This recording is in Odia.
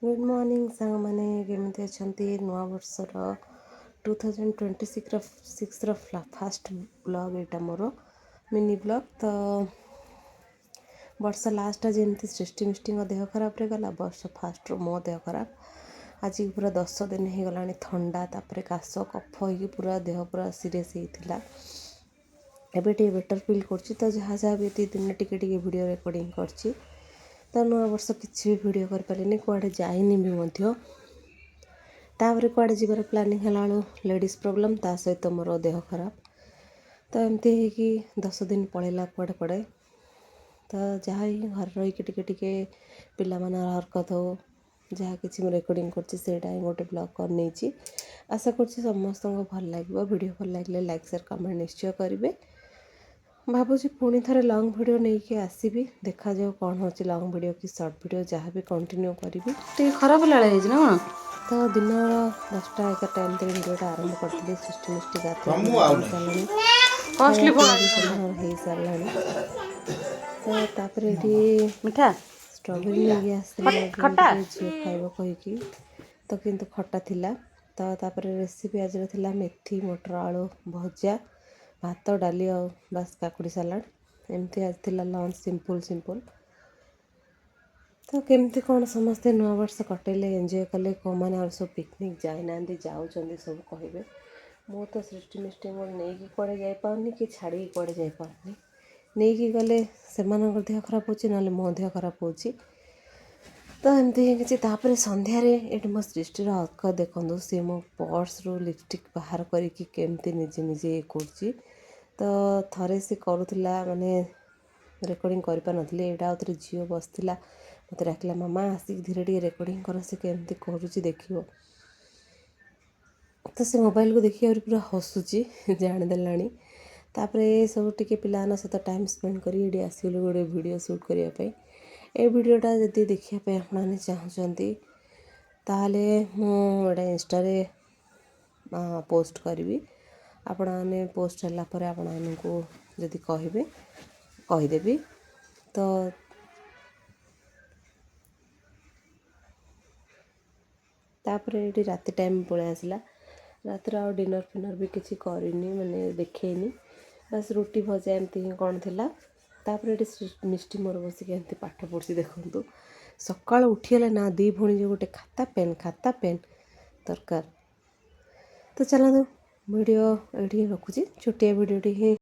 ଗୁଡ଼୍ ମର୍ଣ୍ଣିଂ ସାଙ୍ଗମାନେ, କେମିତି ଅଛନ୍ତି? ନୂଆ ବର୍ଷର 2026ର ଫାଷ୍ଟ ବ୍ଲଗ୍ ଏଇଟା ମୋର, ମିନି ବ୍ଲଗ୍। ତ ବର୍ଷ ଲାଷ୍ଟଟା ଯେମିତି ସୃଷ୍ଟି ମିଷ୍ଟିଙ୍କ ଦେହ ଖରାପରେ ଗଲା, ବର୍ଷ ଫାଷ୍ଟରୁ ମୋ ଦେହ ଖରାପ। ଆଜି ପୁରା 10 ଦିନ ହେଇଗଲାଣି, ଥଣ୍ଡା ତାପରେ କାଶ କଫ ହେଇକି ପୁରା ଦେହ ପୁରା ସିରିୟସ୍ ହେଇଥିଲା। ଏବେ ଟିକେ ବେଟର୍ ଫିଲ୍ କରୁଛି। ତ ଯାହା ଯାହା ବି ଏତିକି ଦିନ ଟିକେ ଟିକେ ଭିଡ଼ିଓ ରେକର୍ଡ଼ିଂ କରିଛି। ତ ନୂଆ ବର୍ଷ କିଛି ବି ଭିଡ଼ିଓ କରିପାରିଲିନି, କୁଆଡ଼େ ଯାଇନି ବି ମଧ୍ୟ। ତାପରେ କୁଆଡ଼େ ଯିବାର ପ୍ଲାନିଂ ହେଲା ବେଳୁ ଲେଡ଼ିଜ୍ ପ୍ରୋବ୍ଲେମ୍, ତା ସହିତ ମୋର ଦେହ ଖରାପ। ତ ଏମିତି ହେଇକି 10 ଦିନ ପଳେଇଲା କୁଆଡ଼େ କୁଆଡ଼େ। ତ ଯାହା ହିଁ ଘରେ ରହିକି ଟିକେ ଟିକେ ପିଲାମାନଙ୍କର ହରକତ ହଉ, ଯାହା କିଛି ମୁଁ ରେକର୍ଡ଼ିଂ କରୁଛି, ସେଇଟା ହିଁ ଗୋଟେ ବ୍ଲଗ୍ କରିନେଇଛି। ଆଶା କରୁଛି ସମସ୍ତଙ୍କୁ ଭଲ ଲାଗିବ। ଭିଡ଼ିଓ ଭଲ ଲାଗିଲେ ଲାଇକ୍, ସେୟାର, କମେଣ୍ଟ ନିଶ୍ଚୟ କରିବେ। ଭାବୁଛି ପୁଣି ଥରେ ଲଙ୍ଗ୍ ଭିଡ଼ିଓ ନେଇକି ଆସିବି। ଦେଖାଯାଉ କ'ଣ ହେଉଛି, ଲଙ୍ଗ୍ ଭିଡ଼ିଓ କି ସର୍ଟ ଭିଡ଼ିଓ, ଯାହା ବି କଣ୍ଟିନ୍ୟୁ କରିବି। ଟିକେ ଖରାପ ହେଲା ହେଇଛି ନା କ'ଣ? ତ ଦିନର 10ଟା 11ଟା ଏମିତି ଭିଡ଼ିଓଟା ଆରମ୍ଭ କରିଥିଲି। ସୃଷ୍ଟି ମିଷ୍ଟି ଗାଧୋଇ ସାରିଲାଣି, କଷ୍ଟଲି। ଖାଇବା ପିଇବା ବି ସମସ୍ତଙ୍କର ହେଇସାରିଲାଣି। ତ ତାପରେ ଏଠି ମିଠା। ଷ୍ଟ୍ରବେରୀ ନେଇକି ଆସିଥିଲେ ଖଟା? ଝିଅ ଖାଇବ କହିକି, ତ କିନ୍ତୁ ଖଟା ଥିଲା। ତ ତାପରେ ରେସିପି ଆଜିର ଥିଲା ମେଥି ମଟର ଆଳୁ ଭଜା, ଭାତ, ଡାଲି ଆଉ ବାସ୍ କାକୁଡ଼ି ସାଲାଡ଼। ଏମିତି ଆଜି ଥିଲା ଲଞ୍ଚ, ସିମ୍ପଲ୍ ସିମ୍ପଲ୍। ତ କେମିତି କ'ଣ ସମସ୍ତେ ନୂଆବର୍ଷ କଟେଇଲେ, ଏନ୍ଜୟ କଲେ? କେଉଁମାନେ ଆଉ ସବୁ ପିକନିକ୍ ଯାଇନାହାନ୍ତି, ଯାଉଛନ୍ତି, ସବୁ କହିବେ। ମୁଁ ତ ସୃଷ୍ଟି ମିଷ୍ଟିଙ୍କୁ ନେଇକି କୁଆଡ଼େ ଯାଇପାରୁନି କି ଛାଡ଼ିକି କୁଆଡ଼େ ଯାଇପାରୁନି। ନେଇକି ଗଲେ ସେମାନଙ୍କର ଦେହ ଖରାପ ହେଉଛି, ନହେଲେ ମୋ ଦେହ ଖରାପ ହେଉଛି। ତ ଏମିତି ହିଁ କିଛି। ତାପରେ ସନ୍ଧ୍ୟାରେ ଏଇଠି ମୋ ସୃଷ୍ଟିର ହରକତ ଦେଖନ୍ତୁ। ସିଏ ମୋ ପର୍ସରୁ ଲିପଷ୍ଟିକ୍ ବାହାର କରିକି କେମିତି ନିଜେ ନିଜେ ଇଏ କରୁଛି। ତ ଥରେ ସେ କରୁଥିଲା, ମାନେ ରେକର୍ଡ଼ିଂ କରିପାରୁନଥିଲି। ଏଇଟା ଆଉ ଥରେ ଝିଅ ବସିଥିଲା, ମୋତେ ଡାକିଲା, "ମାମା, ଆସିକି ଧୀରେ ଟିକେ ରେକର୍ଡ଼ିଂ କର, ସେ କେମିତି କରୁଛି ଦେଖିବ।" ତ ସେ ମୋବାଇଲକୁ ଦେଖି ଆହୁରି ପୁରା ହସୁଛି, ଜାଣିଦେଲାଣି। ତାପରେ ସବୁ ଟିକେ ପିଲାମାନଙ୍କ ସହିତ ଟାଇମ୍ ସ୍ପେଣ୍ଡ କରି ଏଇଠି ଆସିଗଲୁ ଗୋଟେ ଭିଡ଼ିଓ ସୁଟ୍ କରିବା ପାଇଁ। ଏ ଭିଡ଼ିଓଟା ଯଦି ଦେଖିବା ପାଇଁ ଆପଣମାନେ ଚାହୁଁଛନ୍ତି, ତାହେଲେ ମୁଁ ଏଇଟା ଇନଷ୍ଟାରେ ପୋଷ୍ଟ କରିବି। ଆପଣମାନେ ପୋଷ୍ଟ ହେଲା ପରେ ଆପଣମାନଙ୍କୁ ଯଦି କହିବେ, କହିଦେବି। ତ ତାପରେ ଏଇଠି ରାତି ଟାଇମ୍ ପଳେଇ ଆସିଲା। ରାତିରେ ଆଉ ଡିନର୍ ଫିନର୍ ବି କିଛି କରିନି, ମାନେ ଦେଖେଇନି। ବାସ୍ ରୁଟି ଭଜା ଏମିତି ହିଁ କ'ଣ ଥିଲା। ତାପରେ ଏଠି ମିଷ୍ଟି ମୋର ବସିକି ଏମିତି ପାଠ ପଢ଼ୁଛି ଦେଖନ୍ତୁ। ସକାଳୁ ଉଠିଗଲେ ନା ଦୁଇ ଭଉଣୀ ଯେଉଁ ଗୋଟେ ଖାତା ପେନ୍, ଖାତା ପେନ୍ ଦରକାର। ତ ଚାଲନ୍ତୁ, ଭିଡ଼ିଓ ଏଇଠି ହିଁ ରଖୁଛି। ଛୋଟିଆ ଭିଡ଼ିଓଟି ହିଁ।